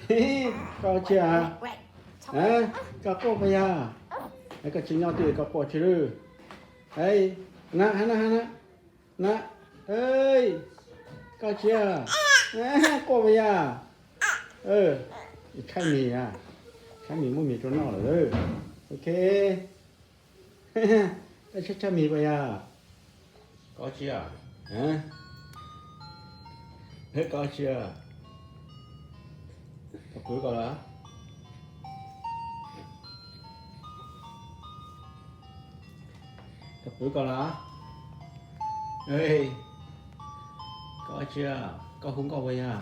Koj tsi a? Koj quaj puas yog? Koj tsis nyob twg koj quaj tsi lwj? Na, na, na, na, koj tsi a? Quaj puas yog? Tshaib mis a, tshaib mis muab mis rau noj lawm. Ok, koj tshaib tshaib mis puas yog? Koj tsi a? Koj tsi a? Koj pw koj lawm? Koj pw koj lawm? Koj tsi a? Koj hu nkauj puas yog?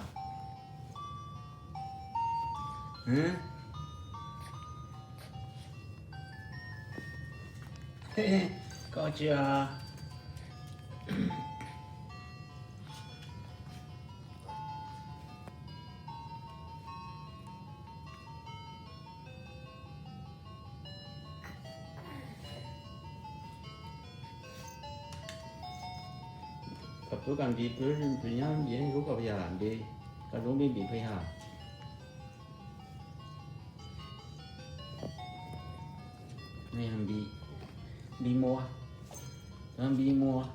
Koj tsi a? Koj pw koj nti, pw nyob nti zub koj puas yog nti? Koj zub npib npis puas yog? Npib, npib muag, npib muag.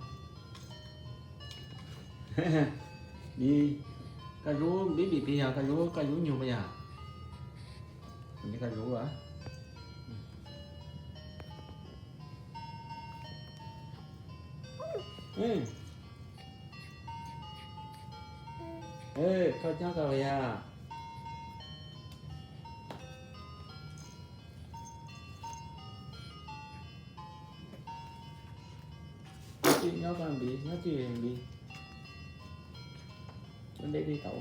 Npib, koj zub npib npis puas yog? Koj zub, koj zub nyuag puas yog? Nti koj zub lawm. Koj nyob koj puas yog? Nyob tij nyob koj npis, nyob tij npis. Ua ntej tij tau.